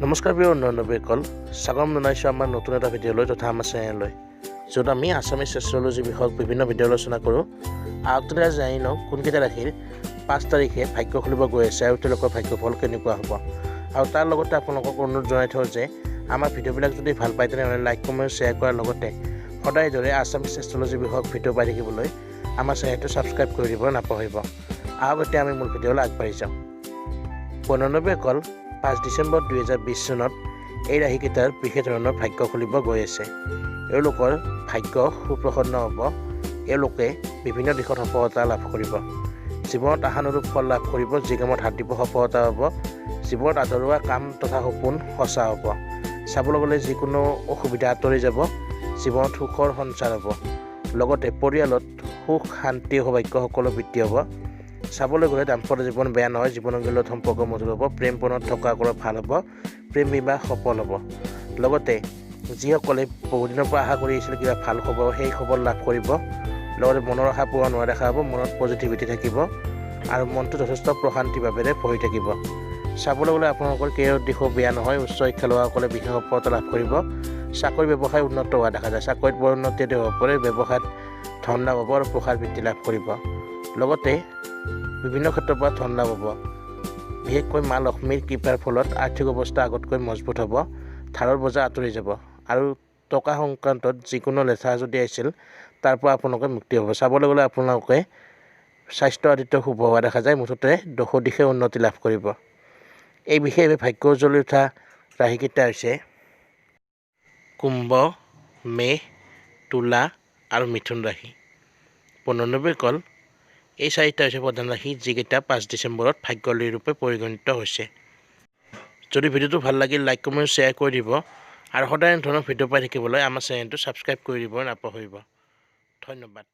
নমস্কাৰ প্ৰিয় বন্ধুসকল, স্বাগতম জনাইছোঁ আমাৰ নতুন এটা ভিডিঅ'লৈ তথা আমাৰ চেনেললৈ, য'ত আমি আছামিজ এষ্ট্ৰলজি বিষয়ক বিভিন্ন ভিডিঅ' আলোচনা কৰোঁ। আগতে জানি লওঁ কোনকেইটা ৰাশিৰ 5 তাৰিখে ভাগ্য খুলিব গৈ আছে আৰু তেওঁলোকৰ ভাগ্যফল কেনেকুৱা হ'ব। আৰু তাৰ লগতে আপোনালোকক অনুৰোধ জনাই থওঁ যে আমাৰ ভিডিঅ'বিলাক যদি ভাল পায়, তেনেহ'লে লাইক, কমেণ্ট, শ্বেয়াৰ কৰাৰ লগতে সদায় দৰে আছামিজ এষ্ট্ৰলজি বিষয়ক ভিডিঅ' পাই থাকিবলৈ আমাৰ চেনেলটো ছাবস্ক্ৰাইব কৰি দিব নাপাহৰিব। আহক, এতিয়া আমি মূল ভিডিঅ'লৈ আগবাঢ়ি যাওঁ। বন্ধুসকল, 5 ডিচেম্বৰ 2020 চনত এই ৰাশিকেইটাৰ বিশেষ ধৰণৰ ভাগ্য খুলিব গৈ আছে। এওঁলোকৰ ভাগ্য সুপ্ৰসন্ন হ'ব। এওঁলোকে বিভিন্ন দিশত সফলতা লাভ কৰিব। জীৱনত আশানুৰূপ ফল লাভ কৰিব। যি কামত হাত দিব, সফলতা হ'ব। জীৱনত আধৰুৱা কাম তথা সপোন সঁচা হ'ব। চাবলৈ গ'লে যিকোনো অসুবিধা আঁতৰি যাব। জীৱনত সুখৰ সঞ্চাৰ হ'ব। লগতে পৰিয়ালত সুখ, শান্তি, সৌভাগ্য সকলো বৃদ্ধি হ'ব। চাবলৈ গ'লে দাম্পত্য জীৱন বেয়া নহয়। জীৱনৰ লগত সম্পৰ্ক মধুৰ হ'ব। প্ৰেম প্ৰণয়ত থকা কৰা ভাল হ'ব। প্ৰেম বিবাহ সফল হ'ব। লগতে যিসকলে বহুদিনৰ পৰা আশা কৰি আহিছিল কিবা ভাল খবৰ, সেই খবৰ লাভ কৰিব। লগতে মনৰ আশা পূৰণ হোৱা দেখা হ'ব। মনত পজিটিভিটি থাকিব আৰু মনটো যথেষ্ট প্ৰশান্তিভাৱেৰে ভৰি থাকিব। চাবলৈ গ'লে আপোনালোকৰ কেৰিয়াৰৰ দিশো বেয়া নহয়। উচ্চ শিক্ষা লোৱাসকলে বিশেষ সফলতা লাভ কৰিব। চাকৰি, ব্যৱসায় উন্নত হোৱা দেখা যায়। চাকৰিত বৰ উন্নতি হ'ব পাৰে। ব্যৱসায়ত ধন লাভ হ'ব আৰু প্ৰসাৰ বৃদ্ধি লাভ কৰিব। লগতে বিভিন্ন ক্ষেত্ৰৰ পৰা ধন লাভ হ'ব। বিশেষকৈ মা লক্ষ্মীৰ কৃপাৰ ফলত আৰ্থিক অৱস্থা আগতকৈ মজবুত হ'ব। ধাৰৰ বোজা আঁতৰি যাব আৰু টকা সংক্ৰান্তত যিকোনো লেঠা যদি আহিছিল, তাৰ পৰা আপোনালোকে মুক্তি হ'ব। চাবলৈ গ'লে আপোনালোকে স্বাস্থ্য আদিত শুভ হোৱা দেখা যায়। মুঠতে দশো দিশে উন্নতি লাভ কৰিব। এই বিশেষভাৱে ভাগ্য উজ্বলি উঠা ৰাশিকেইটা হৈছে কুম্ভ, মেষ, তুলা আৰু মিথুন ৰাশি। বন্ধুসকল, এই চাৰিটা হৈছে প্ৰধান ৰাশি, যিকেইটা 5 ডিচেম্বৰত ভাগ্যশালী ৰূপে পৰিগণিত হৈছে। যদি ভিডিঅ'টো ভাল লাগিল, লাইক, কমেণ্ট, শ্বেয়াৰ কৰি দিব আৰু সদায় এনেধৰণৰ ভিডিঅ' পাই থাকিবলৈ আমাৰ চেনেলটো ছাবস্ক্ৰাইব কৰি দিব নাপাহৰিব। ধন্যবাদ।